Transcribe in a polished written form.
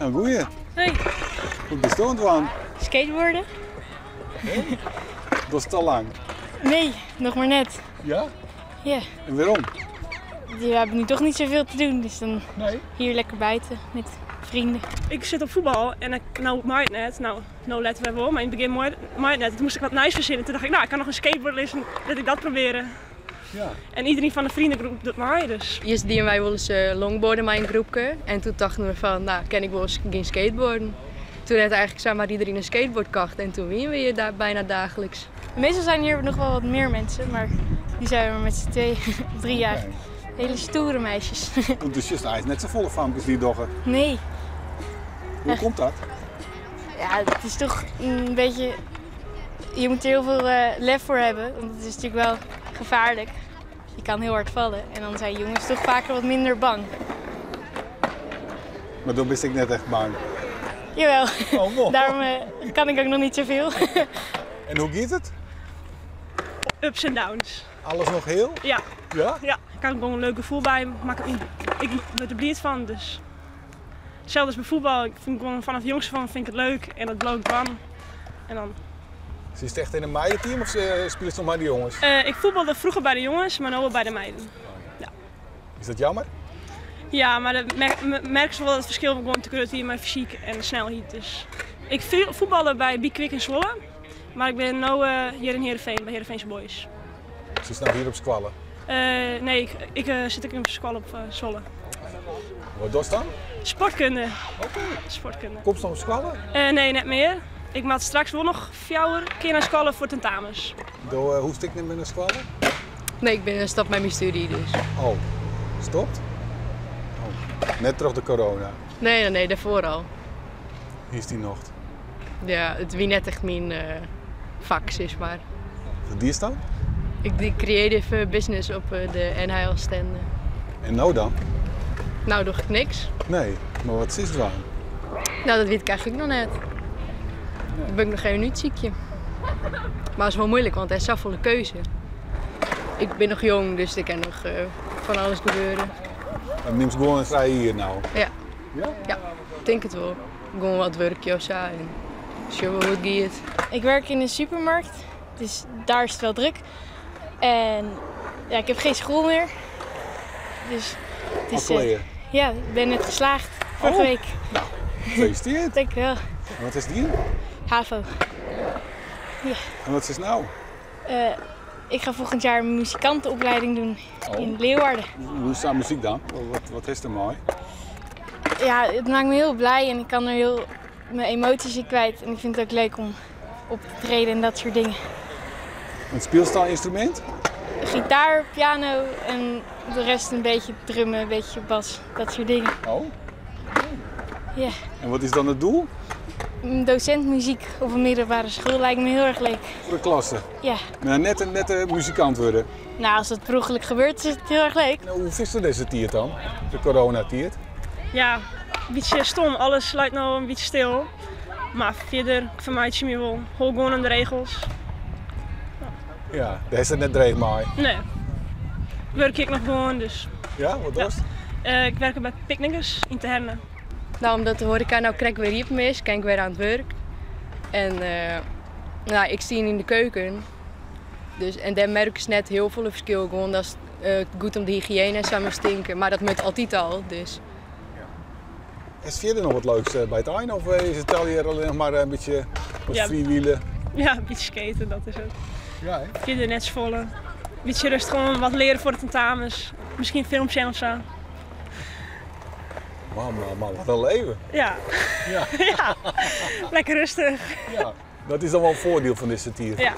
Nou, goeie. Hoi. Wat bist oan it dwaan? Skateboarden. Hey. Dat is al lang? Nee, nog maar net. Ja? Ja. En waarom? We hebben nu toch niet zoveel te doen, dus dan nee. hier lekker buiten met vrienden. Ik zit op voetbal en ik, nou maait net, nou, nou letten we wel, maar in het begin maait net. Toen moest ik wat nice verzinnen. Toen dacht ik, nou, ik kan nog een skateboard lezen, laat ik dat proberen. Ja. En iedereen van de vriendengroep doet mij, dus. Eerst die en wij wilden ze longboarden met een groepje. En toen dachten we van, nou, ken ik wel eens geen skateboarden. Toen had eigenlijk zeg maar iedereen een skateboard kocht en toen wien we hier daar bijna dagelijks. Meestal zijn hier nog wel wat meer mensen, maar die zijn we maar met z'n 2 of 3 jaar. Oké. Hele stoere meisjes. Want dus hij is net zo volle famkes die doggen. Nee. Hoe komt dat? Ja, het is toch een beetje... Je moet er heel veel lef voor hebben, want het is natuurlijk wel gevaarlijk. Je kan heel hard vallen en dan zijn jongens toch vaker wat minder bang. Maar dan ben ik net echt bang. Jawel, Oh, wow. daarom kan ik ook nog niet zoveel. En hoe gaat het? Ups en downs. Alles nog heel? Ja. Ja? Ja, ik kan gewoon een leuk gevoel bij, maar ik word er blij van, dus. Hetzelfde als bij voetbal, ik vind gewoon vanaf jongs van vind ik het leuk en dat loopt dan. En dan. Zit het echt in een meidenteam of spelen ze nog maar de jongens? Ik voetbalde vroeger bij de jongens, maar nu wel bij de meiden. Ja. Is dat jammer? Ja, maar dat merk ze wel dat het verschil gewoon te groot is met fysiek en snelheid. Dus ik voetbalde bij Be Quick in Zwolle, maar ik ben nu hier in Heerenveen, bij Heerenveense Boys. Ze is nou hier op Squallen? Nee, ik zit ook in Squallen op Zwolle. Wat doe je dan? Sportkunde. Oké. Sportkunde. Komt ze nog op Squallen? Nee, net meer. Ik maak straks wel nog 4 keer naar Squallen voor tentamens. Door hoe stik je naar Squallen? Nee, ik ben een stap met mijn studie dus. Oh, stopt? Oh. Net terug de corona? Nee, nee, nee, daarvoor al. Hier is die nog. Ja, het wie net echt mijn vak, zeg maar. Wat die is dan? Ik doe creative business op de NHL standen. En nou dan? Nou, doe ik niks. Nee, maar wat is het dan? Nou, dat weet ik eigenlijk nog net. Nee. Dan ben ik nog geen minuut ziekje. Maar het is wel moeilijk, want er is zoveel keuze. Ik ben nog jong, dus er kan nog van alles gebeuren. Dan neem ze gewoon een vrije hier nou? Ja. Ja? Ja, ik denk het wel. Gewoon wat werkje of zo en zien we hoe het gaat. Ik werk in een supermarkt, dus daar is het wel druk. En ja, ik heb geen school meer. Dus het is, Afkleden. ja, ik ben net geslaagd vorige Oh. week. Nou, gefeliciteerd. Dank je wel. En wat is die? HAVO. Ja. En wat is nou? Ik ga volgend jaar een muzikantenopleiding doen Oh. in Leeuwarden. Hoe staat muziek dan? Wat is er mooi? Ja, het maakt me heel blij en ik kan er heel mijn emoties in kwijt. En ik vind het ook leuk om op te treden en dat soort dingen. Een speelstaalinstrument? Gitaar, piano en de rest een beetje drummen, een beetje bas, dat soort dingen. Oh. Ja. En wat is dan het doel? Een docent muziek op een middelbare school lijkt me heel erg leuk. Voor de klasse? Ja. Maar net een nette muzikant worden? Nou, als dat per ongeluk gebeurt, is het heel erg leuk. Nou, hoe vist deze tiert dan? De coronatiert? Ja, een beetje stom. Alles lijkt nou een beetje stil. Maar verder, ik vermijd je me wel. Hou gewoon aan de regels. Ja, daar is het net dreig maar. Nee. Werk ik nog gewoon, dus. Ja, wat Ja. was het? Ik werk bij Picnickers in Terherne. Nou, omdat de horeca nou krek weer open is, kan ik weer aan het werk. En ik sta in de keuken. Dus, en daar merk ik net heel veel verschil. Gewoon dat is goed om de hygiëne en samen stinken. Maar dat moet altijd al, dus. Ja. Is verder nog wat leuks bij het eind? Of is het al hier alleen nog maar een beetje wat Ja. freewheelen? Ja, een beetje skaten, dat is het. Ja, hè? Verder net volle. Een beetje rustig, gewoon wat leren voor de tentamens. Misschien een filmpje of zo. Man, man, man, wat een leven. Ja. Ja. Ja. Lekker rustig. Ja, dat is dan wel een voordeel van deze tier. Ja.